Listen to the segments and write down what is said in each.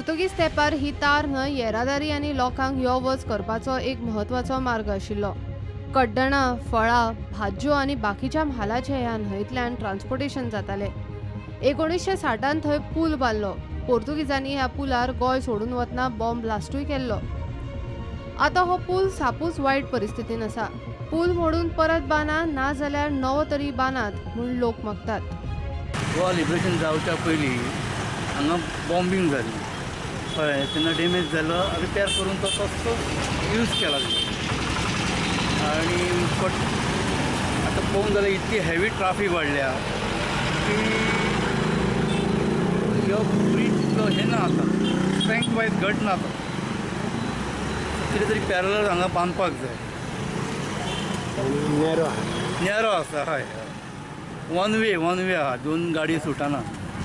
पोर्तुगीज तेंपार ही तार न्हंय येरादारी आनी लोकांक यो वच करपाचो एक म्हत्वाचो मार्ग आशिल्लो. कड्डणां, फळां, भाजयो आनी बाकीच्या म्हालाचें ह्या न्हंयतल्यान ट्रान्सपोर्टेशन जातालें. 1960 थंय पूल बांदलो. पोर्तुगीजांनी ह्या पुलार गोंय सोडून वतना बॉम्ब ब्लास्टूय केल्लो. आतां हो पूल सापूच वायट परिस्थितीन आसा. पूल मोडून परत बांदा, ना जाल्यार नवो तरी बांदात म्हूण लोक मागतात. गोवा लिबरेशन जावच्या पयलीं हांगा बॉम्बिंग जाली, कळ्ळें, तेन्ना डॅमेज जालो, रिपेर करून तो तसो यूज केला. आनी बट आतां पळोवंक जाल्यार इतकी हेवी ट्राफीक वाडल्या की ह्यो ब्रीज इतलो हें ना, आतां स्ट्रेंथ वायज घट ना. आतां कितें तरी पॅरलल हांगा बांदपाक जाय. नॅरो आहा, नॅरो आसा, हय, वन वे आहा, दोन गाडी सुटना,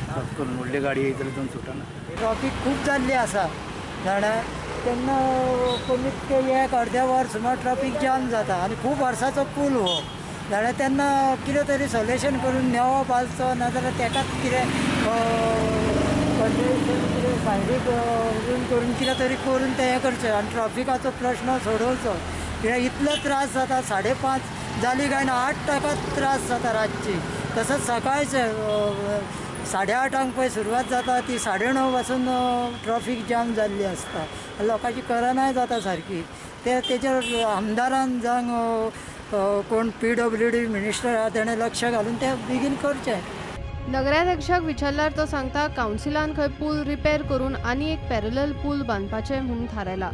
खास करून व्हडली गाडी येयत जाल्यार दोन सुटना. ट्रॉफीक खूब जाल्ली आसा जाणा, तेन्ना कमीत कमी एक अर्दें वर सुमार ट्रॉफीक जाम जाता आनी खूब वर्साचो पूल हो जाणा. तेन्ना कितें तरी सोल्युशन करून नेवो बांदचो, नाजाल्यार तेकाच कितें कंडिशन कितें सायडीक रूम करून कितें तरी करून तें हें करचें आनी ट्रॉफिकाचो प्रश्न सोडोवचो. कित्याक इतलो त्रास जाता, 5:30 जाली काय ना 8 ताका त्रास जाता रातची. तसोच सकाळचे 8:30 पळय सुरवात जाता ती 9:30 पासून ट्रॉफीक जाम जाल्ली आसता. लोकांची करनाय जाता सारकी. ते तेजेर आमदारान जावं कोण PWD minister आहा तेणें लक्ष घालून तें बेगीन करचें. नगराध्यक्षाक विचारल्यार तो सांगता, कावन्सिलान खंय पूल रिपेर करून आनी एक पॅरलल पूल बांदपाचें म्हूण थारायला.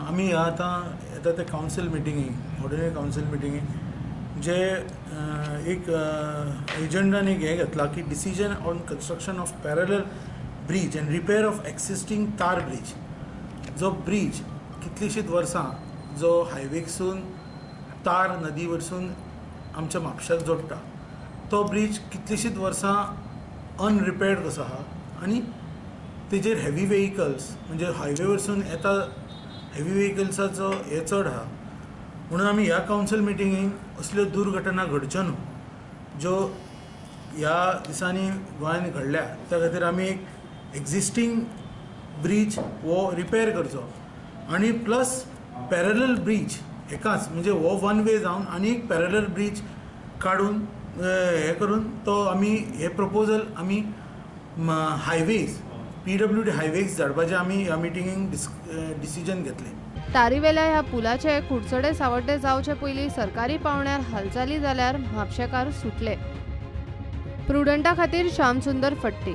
आमी आतां येता ते कावन्सील मिटिंगेक, ऑर्डिनरी कावन्सील मिटिंगेक जे एक एजंडान एक हें घेतलां की decision on construction of parallel bridge and repair of existing tar bridge. जो ब्रीज कितलींशींच वर्सां जो हायवेकसून तार नदी वरसून आमच्या म्हापशाक जोडटा तो ब्रीज कितलींशींच वर्सां अनरिपेर्ड कसो आहा आनी तेजेर हेवी वेहिकल्स म्हणजे हायवे वरसून येता हेवी वेहिकल्साचो हें चड आहा. म्हणून आमी ह्या कावन्सील मिटिंगेक असल्यो दुर्घटना घडच्यो न्हू ज्यो ह्या दिसांनी गोंयांत घडल्या, त्या खातीर आमी एक एक्झिस्टींग ब्रीज हो रिपेर करचो आनी प्लस पॅरलल ब्रीज एकाच म्हणजे हो वन वे जावन आनी एक पॅरलल ब्रीज काडून हें करून तो आमी हे प्रपोजल आमी हायवेज PWD हायवेज धाडपाचें आमी ह्या मिटिंगेक डिसिजन घेतलें. तारीवेल्या ह्या पुलाचे कुडचडे सावड्डे जावचे पयलीं सरकारी पावंड्यार हालचाली जाल्यार म्हापशेकार सुटले. प्रुडंटा खातीर श्यामसुंदर फट्टी.